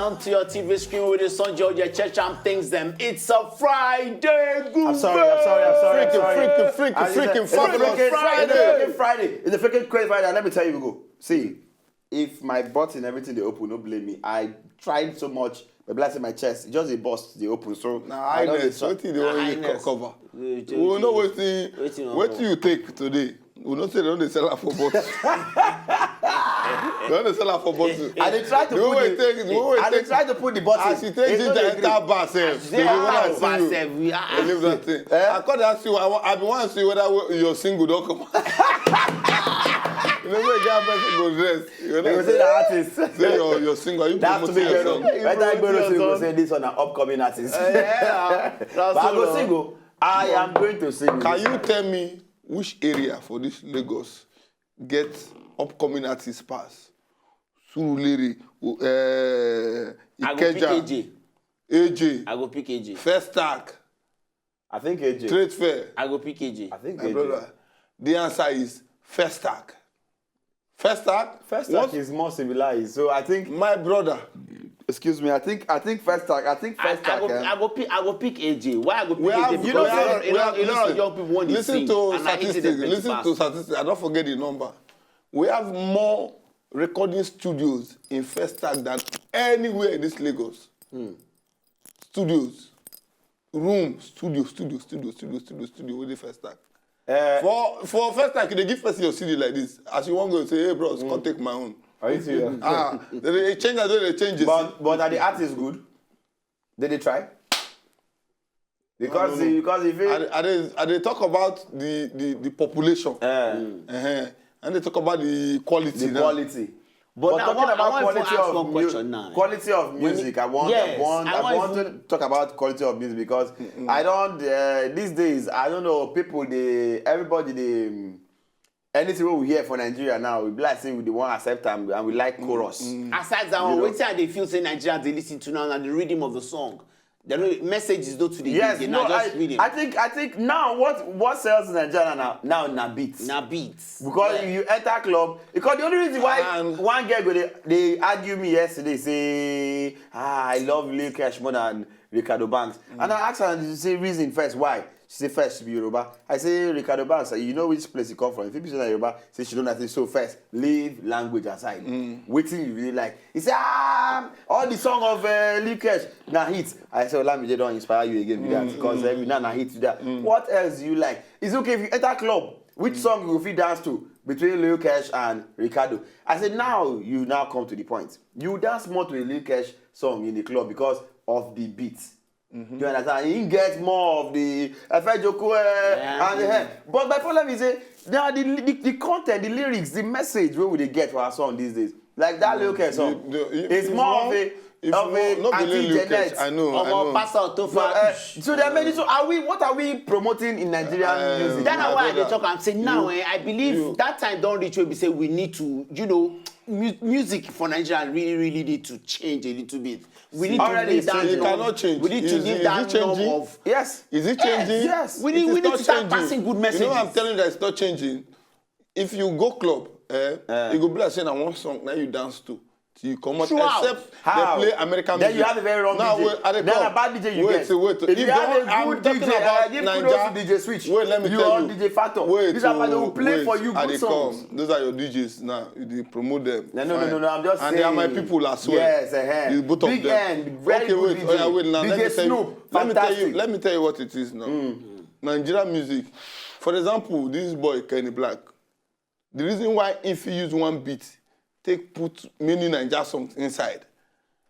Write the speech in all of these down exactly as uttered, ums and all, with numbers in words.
Down to your T V screen with the Sun Georgia Church and things them. It's a Friday. Good I'm sorry, I'm sorry, I'm sorry. I'm Freaking, sorry. freaking, freaking, I just- freaking it's a fabulous freaking- Friday. It's a freaking Friday. It's a freaking crazy Friday. And let me tell you, go. See, if my button, everything they open, don't blame me. I tried so much, but bless my chest, it just a bust they open. So Na I don't highness. dey- Wetin dey worry you Highness. cover? Wetin We know you- wetin wetin you wetin cover? You take today. We know say they don dey sell am for bottle. They don dey sell am for bottle. I dey try to The put way the, take, the way I dey take. try to put the button. As you take It's not ginger a green. Enter bar sef. Say, ah, bar sef, we- I leave that thing. Eh? I come dey ask you. I, wa- I be wan see whether we- your single don come. You know say guy person go dress. You They go know say the artist. Say your your single. Are you That's to promoting be your Gbero. song? Better Gbero say go say this one na upcoming artist. Yeah, But I go single. I am going to sing. Can you tell me which area for this Lagos get upcoming artist pass? Surulere, uh, I go pick Ikeja, AJ. AJ, I go pick AJ. First Tag, I think AJ. Trade Fair. I go pick AJ. I think My AJ. Brother, the answer is First Tag. First Tag. First What? Tag is more civilized, so I think. My brother, Excuse me. I think. I think First Tag. I think I, First I Tag. go, eh? I go pick, I go pick AJ. Why I go pick We AJ? have, Because we have, a we lot, have, a lot of listen, young people want to listen sing, to and I hate it. Statistics. Listen to statistics. I don't forget the number. We have more recording studios in First Tag than anywhere in this Lagos. Studios, room, studio, studio, studio, studio, studio, studio. With the First Tag. Eh, For for First Tag, they give person your C D like this. As you want go say, "Hey bros, come take my own." Are you serious? Ah, they, they change as they change it. But but are the artists good? Did they try? Because No, no, no. because if it, I, I, dey, I dey talk about the the, the population. Eh, Uh-huh. And they talk about the quality the now. Quality. But But now, talking I want- I about want to quality ask of one mu- question now. Quality of music. I want. Yes, I want. I I want want to- to talk about quality of music because I don't. Uh, these days, I don't know. People, they everybody, they um, anything we hear for Nigeria now, we be like say we dey want accept them and we like chorus. Aside that one, You know? Wetin I dey feel say Nigerians dey listen to now na the rhythm of the song. The no- message is not to the Yes, they no, na just I, rhythm. I think I think now what what sells in Nigeria now now na beats. Na beats. Because Yeah. you enter club, because the only reason why And- one girl go dey dey argue me yesterday say, "Ah, I love Lil Kesh more than Ricardo Banks." And I ask her, she say reason first why. She say first she be Yoruba. I say, "Ricardo Banks, you know which place you come from? If you be say na Yoruba," say she don't. I say, "So first, leave language aside. Wetin you really like?" He say, "Ah, all the song of uh, Lil Kesh na hit." I say, "Olamide don inspire you again with that because every now na hit with that. What else do you like? It's okay if you enter club. Which song you go fit dance to between Lil Kesh and Ricardo?" I say, "Now you now come to the point. You dance more to a Lil Kesh song in the club because of the beat." You understand? He get more of the effect joku eh, Yeah. And the hair. But my problem is, eh, now the, the the content, the lyrics, the message wey we dey get for our song these days, like that Lil Kesh song, The- the- it's if more you of a if of you a want- no be Auntie Lil Kesh, Janet. I know, I Omo know. Pastor Tofa. No, uh, so there are many. So are we? What are we promoting in Nigerian Um, music? That's My why I dey brother, talk. I'm saying now, you- eh, I believe you- that time don reach wey be say we need to, you know, mu- music for Nigeria really, really need to change a little bit. We need Already to give that changing. It norm. cannot change. We need to Is give it- that is it changing? norm of Yes. Is it Yes. Changing? Yes. We need, It we is need not to start changing. Passing good You know messages. What I'm telling you that it's not changing. If you go club, eh, Eh. you go be like saying I want song now you dance to. Till you come out, Throughout. except How? They play American Then music. You have a very wrong Now, D J. Wait, I dey Then come. A bad D J you Wait, get. Wait, If if you don't- have a I'm good talking D J, about I give Naija. Kudos to D J Switch. Wait, let me You tell are you. D J Factor. Wait, These are oh, they will play wait, for you I good dey songs. Come. Those are your D Js now. You dey promote them. No, no, no, Fine. no, no. I'm just And saying. They are my people as well. Yes, uh-huh. You both of Big them. N, very Okay, good wait. D J. Oh, yeah, wait now. D J Let me tell you. Snoop, Let me tell you. fantastic. Let me tell you what it is now. Nigerian music. For example, this boy Kenny Black. The reason why if you use one beat, take put many Naija songs inside.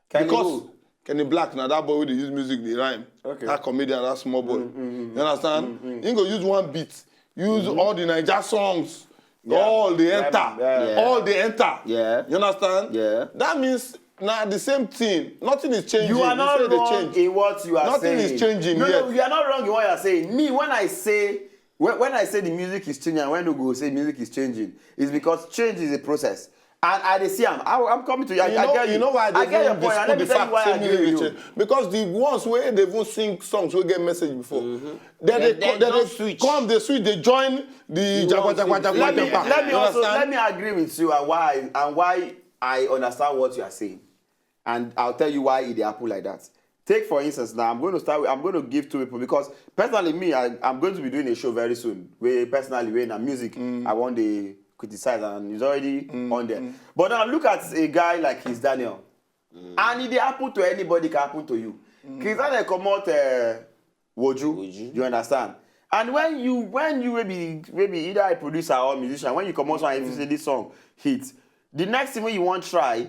Kenny Because who? Kenny Black now that boy wey dey use music dey rhyme. Okay. That comedian, that small boy. You understand? He go use one beat, use all the Naija songs, Yeah. all the Yeah, enter, yeah. all the enter. Yeah. You understand? Yeah. That means now the same thing. Nothing is changing. You are You not say they wrong change. In what you are Nothing saying. Is changing No, yet. No, you are not wrong in what you are saying. Me, when I say when, when I say the music is changing, and when we go say music is changing, it's because change is a process. And I dey see am. I, I'm coming to you. I, You I know, get you. You know why they I get your even point. And let me dispute the tell you fact why say I agree music with dey you. Change? Because the ones where they even sing songs will get message before. Then They- they, they co- then don't they switch. Come, they switch, they join the You jagwa want jagwa it. jagwa Let me, jagwa. let me You also understand? Let me agree with you and why and why I understand what you are saying. And I'll tell you why it dey happen like that. Take for instance now, I'm going to start with, I'm going to give two people because personally me, I, I'm going to be doing a show very soon where personally when I'm music, I want to criticize and it's already on there. But now look at a guy like Kizz Daniel. And it dey happen to anybody, can happen to you. Kizz Daniel comot uh, Woju, you understand? And when you when you maybe maybe either a producer or musician, when you comot one, if you say this song hit, the next thing when you want try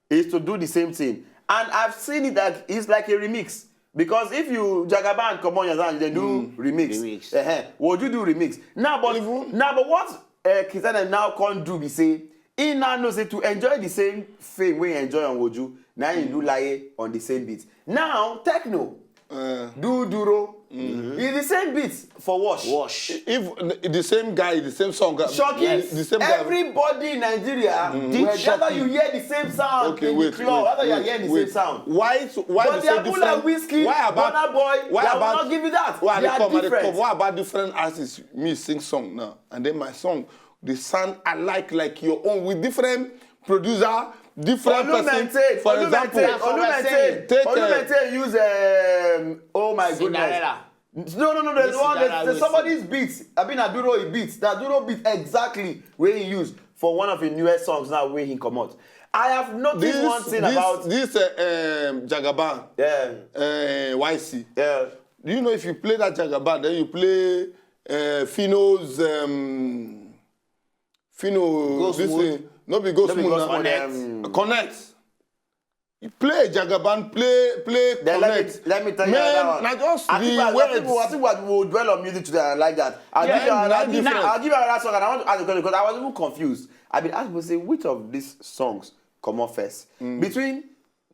is to do the same thing. And I've seen it that it's like a remix. Because if you Jagaban comot your sound, they do remix. Remix. Uh-huh. Woju do remix. Now, but now, but what uh, Kizz Daniel now can't do be say he now know say to enjoy the same fame we enjoy on Woju, now he do lie on the same beat. Now Tekno Uh, do Duro. It's the same beat for Wash. Wash. if the same guy, the same song, uh, Shocking. the same guy. Everybody in Nigeria, whenever Shocking. You hear the same sound Okay, in wait, the club, wait, whether you are wait, hearing the wait. same sound. Why? So, why But they they say are people different? like Wizkid, Why about? Burna Boy, Why they will about? Not give you that. Why They they are come and they different. come? Why about different artists? Me sing song now, and then my song, the sound I like like your own with different producer, different Olu person. Maintain, For Olu example, Maintain, That's what Olu we're Maintain, saying. Take, Olu uh, Maintain use um, oh my goodness. Cinderella. No, no, no. There's This one. Cinderella There's, there's will somebody's beat. I mean, Aduro a beat. That Aduro beat exactly where he used for one of his newest songs now where he come out. I have noticed this one thing this about this uh, um, Jagaban, yeah, uh, Y C. yeah. Do you know if you play that Jagaban, then you play uh, Fino's um, Fino Ghost this Mood. thing, no be Ghost No be Mood Ghost now. Mood, Connect. um, Connect. You play Jagaban, play play Then let Connect. me, let me tell you Man, that one. na just I the think, I, I, words. think, I think what we will dwell on music today. I like that. I'll Yeah, give you another, na I'll give, different. I'll give you another song, and I want to ask a question because I was even confused. I mean, ask people say which of these songs come out first between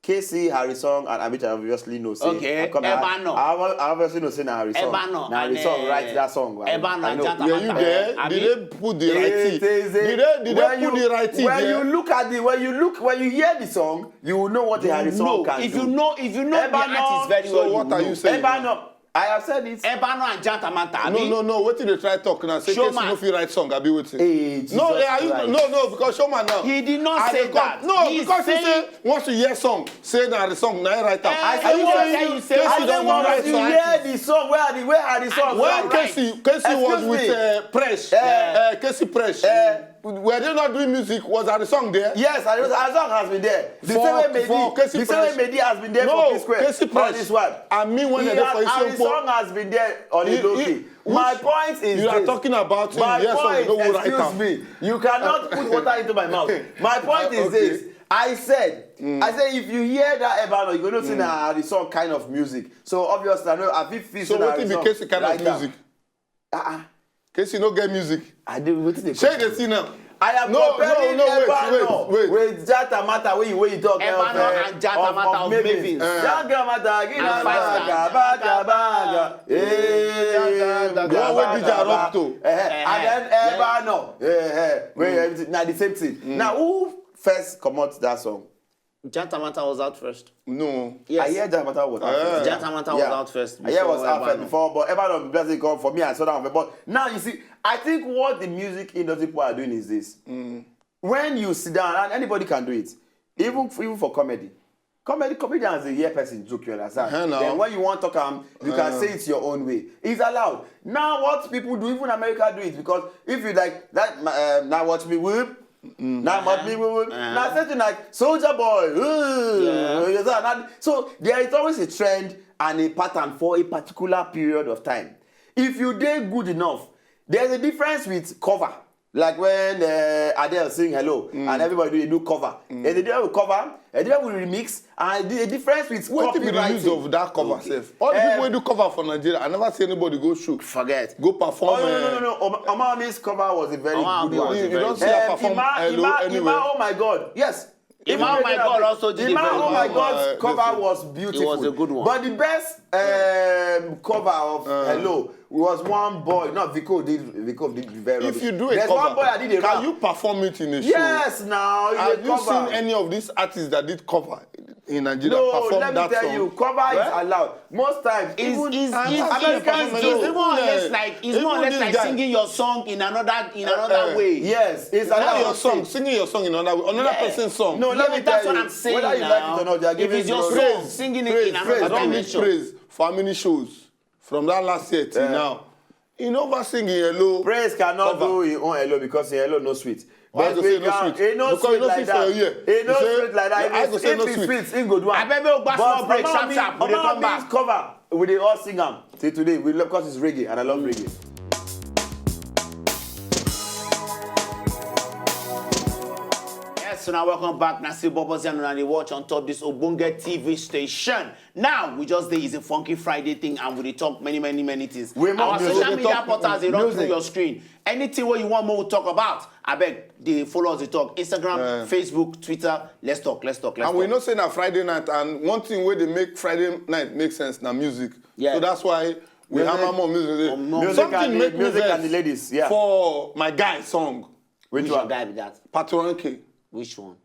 K C Harry song and which I obviously know say Okay, I come Ebano. I, I obviously know say na Harry song. Ebano Na Harry and, song uh, write that song. I know, Ebano I and know. Jata Were you Mata. there? Abi? Did they put the right thing? It is a- Did they, did when they put you, the right thing when there? You look at the when you look when you hear the song, you will know what the Harry song No, can if do. you know, if you know the Ebano, artist very So well, what you are know. you saying? Ebano, I have said it. Ebano and Jata Mata. No, Abi? No, no. What did they try talk now? Say Showman. K C no fit write song. Abi wetin? Hey, Jesus No, eh, are you, Christ. No, no, because Showman now. He did not I say dey that. Come, no, He's because he saying say once you hear song, say na the song na I write am. Eh, Are you I saying say you say K C I don say wan once write you song? Hear the song, where are the where are the songs? When Right. K C, K C was Excuse with me. Uh, Presh, Eh. uh, K C Presh, Eh. were they not doing music? Was that the song there? Yes, and the song has been there. The For- same way Medi, for K C the same way Presh. Medi has been there No, for P Square. K C Presh. This one. I mean when He they has, for and the Isionpo. Song has been there on He- the low he- key. My which- point is You are this. talking about him. My Yes, point, no, who write excuse am? Me, you cannot put water into my mouth. My point is Okay. This. I said, I said, if you hear that Ebano, you gonna see now the song kind of music. So obviously, I know I feel feel So say na what if the the song K C kind of write am. Music? Uh-uh. K C no get music. I do what they Shey they see now. I am No, comparing no, no, wait, Ebano wait, wait. With Jata Mata wey you wey you talk Ebano eh, and Jata Mata of Mavins. That grandmata, And Five Star. Baga, baga, baga. Eh, The one wey D J Rock to. Eh, and then Eh, Ebano. Eh, eh, wey everything na the same thing. Now who first comot that song? Jata Mata was out first. No. Yes. I hear Jata Mata was out Eh. first. Jata Mata was out first. I hear was before out first Ebano. Before, but Ebano doesn't come for me. I saw that one, but now you see, I think what the music industry people are doing is this. When you sit down, and anybody can do it, even even for comedy. Comedy comedians dey hear person joke, you understand? Uh-huh, now. Then when you want talk am, you can say it your own way. It's allowed. Now what people do, even America do it because if you like that, um, now watch me whoop, now watch me whoop. Now something like Soldier Boy, ooh, Yeah. You understand? Now, so there is always a trend and a pattern for a particular period of time. If you dey good enough, there's a difference with cover. Like when uh, Adele sing Hello and everybody do, do cover. There's a difference with cover, a difference with remix, and the difference with What if the copywriting. Use of that cover Okay. Self? All the Eh. People wey do cover for Nigeria, I never see anybody go show. Forget. Go perform. Oh no no no eh, no! Oma- Oma Ami's cover was a very Oma good Ami one. was a You very don't see good her Um, perform Ima, Hello Ima, anywhere. Ima, oh my God, yes. Ima, oh my God, also did a Ima, very oh good my one. God, Uh, cover this- was beautiful. It was a good one. But the best um, cover of Hello was one boy. No, Vico did. Vico did very rubbish. If you do a There's cover, one boy I did a can rap. You perform it in a show? Yes, now you Have dey you cover. Seen any of these artists that did cover? in Nigeria No, perform let me that tell song. you, cover is Well, allowed. Most times, It's, even it's, and it's, American it's, women it's do. more or less Even, like it's more or even less this like guy. Singing your song in another in another Uh, way. Yes, it's Not allowed. your song, singing your song in another another Yeah. person's song. No, let Yeah, me that's tell what you. I'm saying Whether you now. Like it or not, they are If giving it's your you song, praise. singing it Praise, in I another don't need dimension. Praise for how many shows from that last year till Yeah. now. He never sing in hello. Praise cannot Cover. do him own hello because him hello no sweet. Why But you say we no can- sweet? He no Because you sweet no like sweet for that. your ear. He no You say- sweet like that. Yeah, I If go it's- say if no it sweet. Sweet, he go do am. Abeg, make we go small break, sharp, sharp, we dey come back. Cover. We dey all sing am till today. We love because it's reggae and I love reggae. Yes, so now welcome back. Now still Bobo Zeno and they watch on top this Obunge T V station. Now we just dey is a funky Friday thing and we dey talk many many many things. We more Our music. Social We media talk portals they run through music. Your screen. Anything where you want more we talk about, I beg they follow us. They talk Instagram, Yeah. Facebook, Twitter. Let's talk. Let's talk. Let's And we talk. Know say na Friday night, and one thing wey dey make Friday night make sense na music. Yeah. So that's why we Music. hammer more music. Um, more. Music Something and the- make me music vex and the ladies, yeah. for my guy song. Which Which your one? Guy be that? Patoranking, Which one?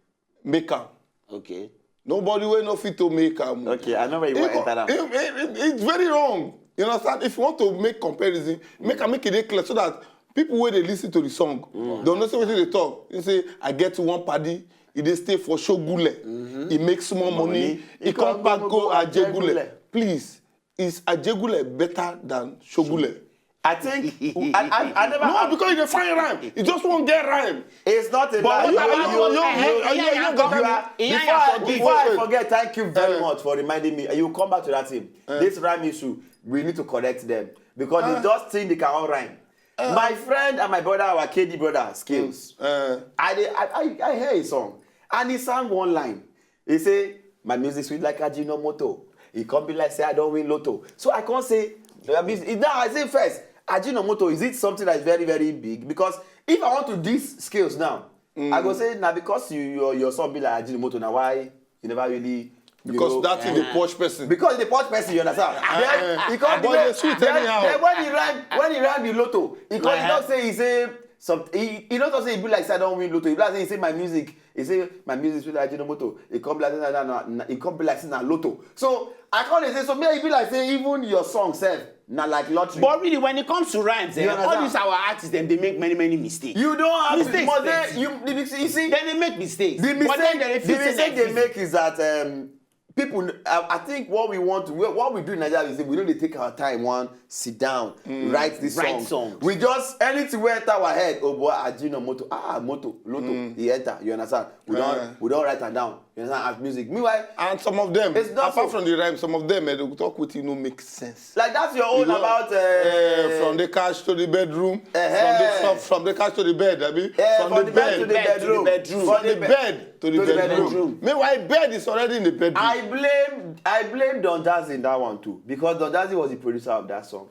make am. Okay. Nobody wey no fit to make am. Okay, I know where you want to enter that. It- it- it- it's very wrong. You understand? If you want to make comparison, make am make it dey clear so that people wey dey listen to the song, dem know say wetin dey talk. You say, "I get one paddy, he dey stay for Shogule. He make small money, Money. he come back go Ajegule." Please, is Ajegule better than Shogule? I think I, I, I never. No, because you dey find rhyme. You just won't get rhyme. It's not a But lie. you- You- you- you- you- you- you- you- you- you- you are- you- before I- you- before I you- forget, thank you very Uh, much for reminding me. You come back to that thing. This rhyme issue, we need to correct them because they just think they can all rhyme. My friend and my brother, our K D brother, Skills. Uh, I, dey- I I I hear a song and he sang one line. He say, "My music sweet like Ajinomoto." He come be like say I don't win lotto. So I can't say. I mean, it- now I say first, Ajinomoto, is it something that is very very big? Because if I want to diss Skills now, I go say, "Now because you your your song be like Ajinomoto, now why you never really you because know, that is the posh person. Because the posh person, you understand? Then he come But the way, they sweet then, anyhow. Then when he rhyme, when he rhyme the lotto, he come Uh-huh. not say he say some he, he not say he be like say I don't win lotto. He be like say he say my music. He say my music sweet like Ajinomoto. He come be like say na na na. He come be like say na lotto. So I can't say so. Me he be like say even your song self na like lottery. But really, when it comes to rhymes, eh, You all understand? These our artists, them they make many many mistakes. You don't have Mistakes, to. But plenty. then you, you see, Then they make mistakes. the But mistake, then they the refuse to mistake they exist. Make is that um, people. I, I think what we want to, what we do in Nigeria is that we don't take our time, one sit down, write this Write song. songs. We just anything we enter our head. Oh boy, Ajinomoto, ah, moto, lotto, he enter. You understand? We don't, Yeah. we don't write am down. You understand? As music. Meanwhile, And some of them, It's not apart so. From the rhyme, some of them eh, they go talk with you no make sense. Like that's your own You know, about. Uh, eh, from the couch to the bedroom, Eh. from, the, from the couch to the bed, I mean, Eh, from, from the the bed bed, to the Bed to the bedroom. bedroom. From from the the be- bed to the to the bedroom. bedroom. Meanwhile, bed is already in the bedroom. I blame I blame Don Jazzy in that one too because Don Jazzy was the producer of that song.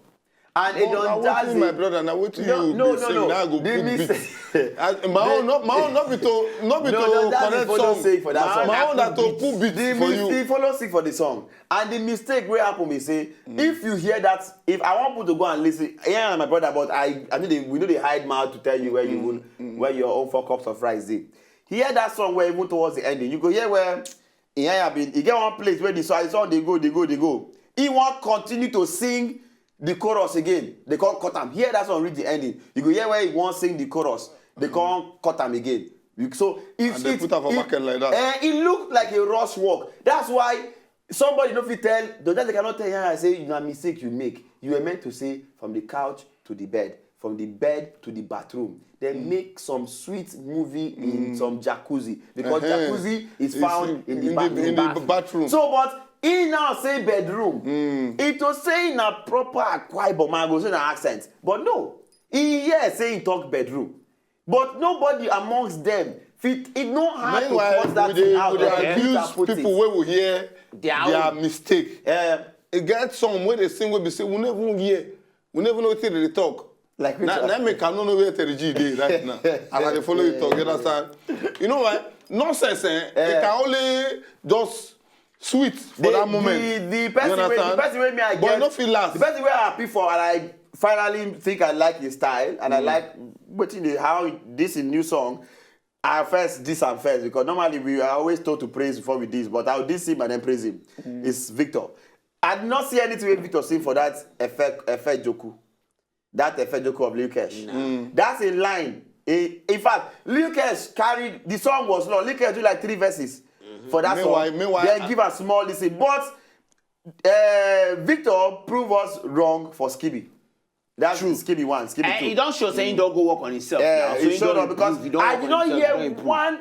And a Oh, Don na wetin Jazzy. My brother, now wetin No, you no, dey no, sing? no. Now I go The put mis- beat. I, my own, not my own, not be to, not be No, to Don Jazzy correct follow song. Say for that song. My own that to put beat The for mistake you. Follow sing for the song. And the mistake wey happen be say if you hear that, if I want put to go and listen, yeah, my brother, but I I know they, we know they hide mouth to tell you where you win, where your own four cups of rice dey. Hear that song where even towards the ending, you go hear where he hear been he get one place where the song the song dey go dey go dey go. He wan continue to sing the chorus again. They come cut am. Hear that song reach the ending. You go hear where he wan sing the chorus. They come cut am again. You- So it, And they it, put am for it, market like that. Eh, it looked like a rush work. That's why somebody no fit tell. Don Jazzy cannot tell you and say na mistake you make. You were meant to say from the couch to the bed, from the bed to the bathroom. Then make some sweet movie in some jacuzzi because Uh-huh. Jacuzzi is It's found in- in, the, in ba- the- in in the the bathroom. bathroom. So, but he now say bedroom. It was saying na proper Akwa Ibom, I go say na accent, but no, he here say he talk bedroom. But nobody amongst them fit it no hard to Meanwhile, cut that we thing dey out. we dey Like, abuse Peter put it. People wey we hear Their their own. Mistake. Eh, E get some wey dey sing wey be say we no even hear, we no even know wetin dem dey talk. Like Na which na make I no know where Terry G dey right now. As I dey follow you talk, you understand? You know why? Nonsense, eh? Eh. It can only just sweet for the, that moment. The, the You person wey the understand? person wey me I But get e no fit last. The person wey I happy for and I finally think I like his style and I like wetin dey how this him new song. I first diss am first, because normally we are always told to praise before we diss, but I'll diss him and then praise him. It's Victor. I did not see anything wey Victor sing for that Efe, Efe Joku. That Efe Joku of Lil Kesh. That's a line. A, in fact, Lil Kesh carried, the song was long. Lil Kesh do like three verses for that Meanwhile- song. meanwhile, Then I- give a small listen. But uh, Victor prove us wrong for Skibi. That's Skibi one, Skibi Eh, two. He don show say he don go work on himself Yeah, now. So he he showed don up because improve, he don I work did on not himself, he don hear improve. One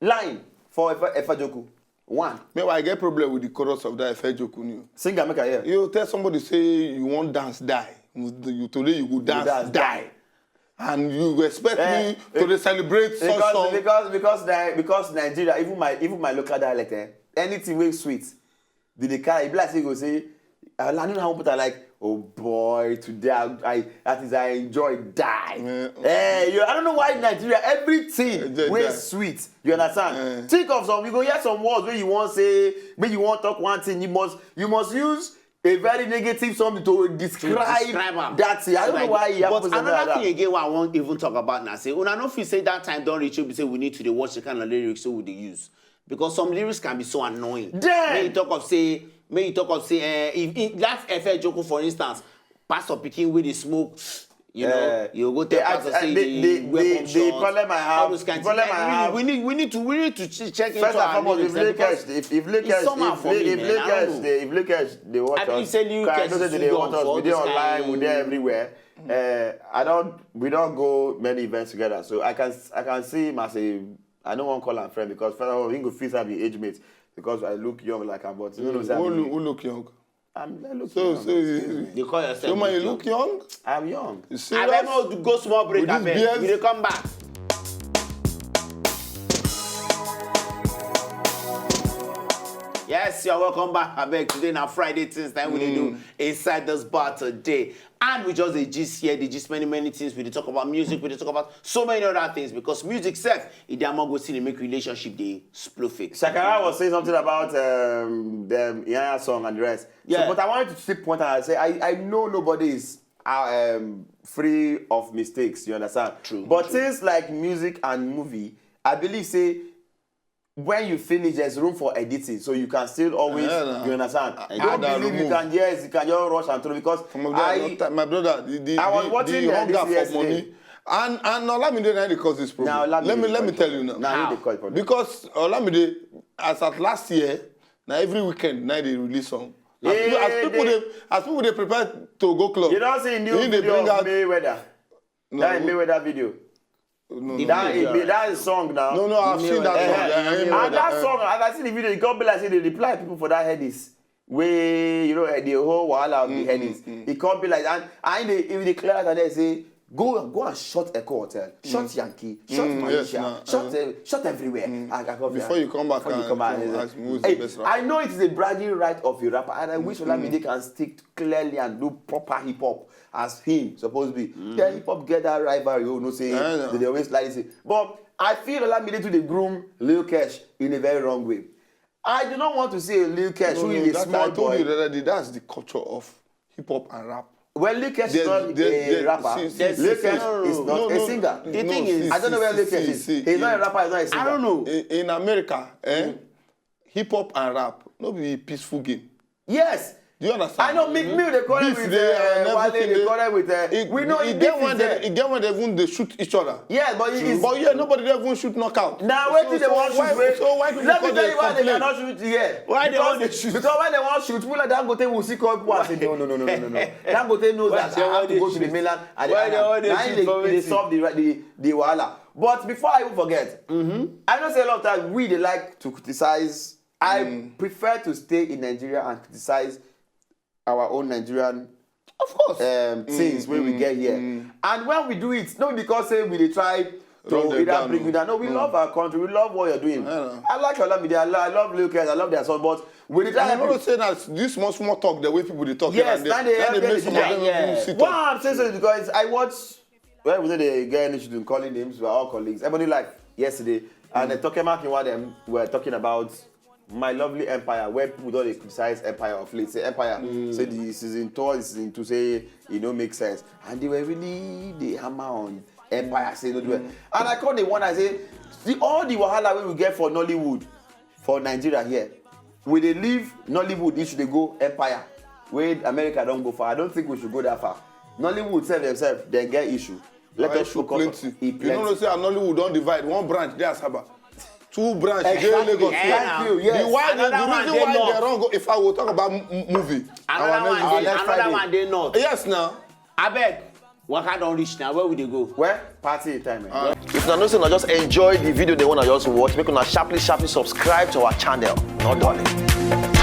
line for Efe, Efe Joku. One. Meanwhile, I get problem with the chorus of that Efe Joku new. Singer, make I hear. You tell somebody say you wan dance die. You, today you go dance, Dance die. die. And you expect Eh, me to dey celebrate such Because song. because because Ni- because Nigeria, even my even my local dialect, eh, anything wey sweet, they dey carry. E be like say you go say, I don't know how to put am, like, "Oh boy, today I, I that is I enjoy die." Yeah. Eh, you, I don't know why Nigeria, everything Enjoy wey die. Sweet. You understand? Eh. Think of some. You go hear some words wey you wan say, wey you wan talk one thing. You must you must use a very negative something to describe, describe am. That thing. I don't know why e happen But to something another like thing that. Again, what I wan even talk about now, say una no feel say that time don reach wey be say we need to dey watch the kind of lyrics wey we dey use, because some lyrics can be so annoying. Then- Make you talk of say, make you talk of say, eh, if, if that Efe Joku, for instance, pastor pikin wey dey smoke, you know, Eh, you go the- tell pastor I- say the- he the- dey wear the- pump the shorts, problem I have- all those kind the problem things. I Eh, have- we, we need we need to we need to ch- check into First and our foremost, if lyrics, eh, Lil because Kesh, if if Lil it's Kesh, somehow if for me, if man. Lil I don't Kesh, know. dey- if Lil Kesh dey watch I believe us, say Lil I Kesh know say is they too dey young watch us. for We all dey those online, kind we dey everywhere. Uh, I don't, we don't go many events together, so I can I can see him as a. I don't want to call am friend because first of all, he go feel say I be age mate because I look young like him, but you know say I Who be- look, who look young? I'm, I look So, young. so you, You call yourself so man, you young. Look young? I'm young. You Abeg, serious? make we go small break, With this abeg. beard? We dey come back. Yes, you're welcome back. Abeg, today na Friday things that we dey do inside this bar today. And we just dey gist here, dey gist many, many things. We dey talk about music, we dey talk about so many other things because music sef, e dey among wetin dey make relationship dey splofik. Shakara was saying something about um, the Iyanya song and the rest. Yeah. So, but I wanted to still point out, I say I, I know nobody is uh, um, free of mistakes. You understand? True, But true. Things like music and movie, I believe say when you finish, there's room for editing, so you can still always. Yeah, nah. You understand? I- Don't I believe you remove. Can, yes, you can just rush and throw because Some of them are I. Not time. My brother, the, the, I was the, watching the uh, hunger this for yesterday. Money. And and Olamide na dey cause this problem. Now, Olamide let me dey let me cause tell you now. Now, he How? dey cause problem. Because Olamide, as at last year, now every weekend now they release song. As, Yeah, people- as people they- dey as people dey prepare to go club. You don't see new he dey video bring of out. Mayweather. No, That no. Mayweather video. No, no, That no. is that is song now. No, no, I've seen that Yeah, song. yeah, Yeah, yeah, yeah, And that yeah. Song, as I see the video, it come be like say they reply people for that head is where you know eh, the whole wahala of the head is. It come be like and and they, if they clear out and they say go go and shot Echo Hotel, shot Yankee, shot Mm, yes, Malaysia, nah, shot uh, eh, shot everywhere. And I come Before you come back before you and come back, come eh, ask me who's hey, the best rapper. I know it is a bragging right of a rapper, and I wish Olamide can stick clearly and do proper hip hop as him supposed to be. Then hip hop get that rivalry, you know, say Yeah, yeah. they dey always like say. But I feel Olamide to dey groom Lil Kesh in a very wrong way. I do not want to see a Lil Kesh No, who no, is a that, small I told boy. You the other day, that's the culture of hip hop and rap. Well, Lil Kesh is There's- not there's- a there's- rapper. see, see, There's- Lil see, Kesh no, is no, not no, a no, singer. The no, thing see, is- see, I don't know where see, Lil Kesh see, is. see. He's not a rapper. He's not a singer. I don't know. In, in America, eh, hip hop and rap no be peaceful game. Yes. Do you understand? I know Meek Mill dey quarrel Beef with dey and uh, Wale, everything dey dey- quarrel with uh, It- we know it it get is when there. They, it get when they even they shoot each other. Yeah, but it is. But yeah, nobody dey even shoot knockout. Now wetin they wan why- shoot wey So why people let me come tell dey you why they complain? Cannot shoot here. Why they Because- wan dey shoot? Because when they wan shoot, people like Dangote will see come people and say no no no no no no. Dangote knows Why that they I have wan to dey go to the shoot? mainland and Why and they wan dey na shoot they for they wetin? solve the the the wahala. But before I even forget, I know say a lot of times we dey like to criticize. I prefer to stay in Nigeria and criticize our own Nigerian Of course. um, things wey we get here. And when we do it, no be because say we dey try to Run them either down, bring no. you down. No, we love our country. We love what you're doing. Yeah. I like Olamide. I, lo- I love Lil Kesh. I love their song, but we dey try I help know you. Say that this small small talk the way people dey talk Yes, here na and dey there, help na dey them make some dey of them yeah. even sit What up. I'm saying so is because I watch. Well, we know they get any issue in calling names. We're all colleagues. Everybody like yesterday, and uh, Toke Makinwa them were talking about my lovely empire where people don't criticize empire of late. Say empire, say the season two, the season two, say it don't make sense, and they were really the hammer on Empire say no do well. And I call the one I say, the, all the wahala wey we get for Nollywood, for Nigeria here, we dey leave Nollywood issue dey go Empire. Wey America don go far. I don't think we should go that far. Nollywood sef themselves, dem get issue. Let Our us issue focus. Plenty. E You know, plenty. Say Nollywood don divide. One branch dey Asaba, two branch dey Exactly. Lagos. Thank you. Yes. Another The one reason dey why north. They run go, if I will talk about m- m- movie, Another our one next dey next another Friday. One dey north. Yes, now. Abeg, waka don reach now. Where we dey go? Well, party time. Eh? If una know say una just enjoy the video, they wanna just watch, make una sharply, sharply subscribe to our channel. No darling.